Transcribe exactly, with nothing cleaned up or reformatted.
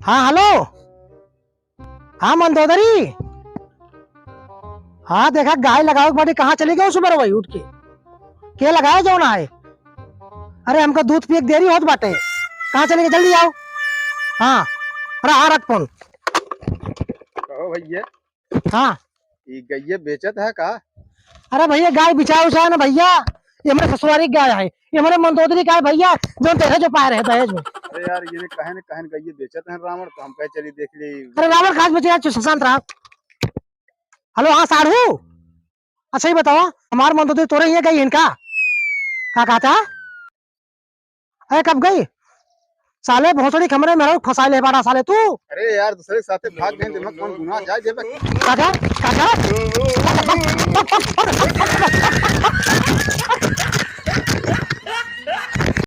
हाँ, हेलो। हाँ, मंदोदरी। हाँ, देखा, गाय लगावे के बाटे, कहाँ चली गयो सुबह वही उठ के? के लगाए जौन आए? अरे, हमका दूध पिए के देरी होत बाटे, कहाँ चली गई? जल्दी आओ। हाँ, अरे, हाँ, रख फोन। कहो भैया। हाँ। ई गइये बेचत है का? अरे भैया, गाय बिचाव उचाव ना भैया, ये हमरे ससुरारी गाय है, ये हमरे मंदोदरी गाय भैया, जो दहेज में पाए रहे, दहेज में। अरे यार, ये कहे न कहे न गइये बेचत है रावण, तो हम कहे चली देख ली। अरे रावण खास बचे यार, चुप शांत रहा। हेलो, हाँ साढ़ू, अच्छा ये बताओ, हमार मंदोदरी तोरे हियाँ गई इनका? का कहता? अरे कब गई? साले भोसड़ी खमरे में फंसा ले बाड़ा साले तू। अरे यार, दूसरे के साथे भाग गए, दिमाग कौन गुनाह जाए देबे? काका, काका।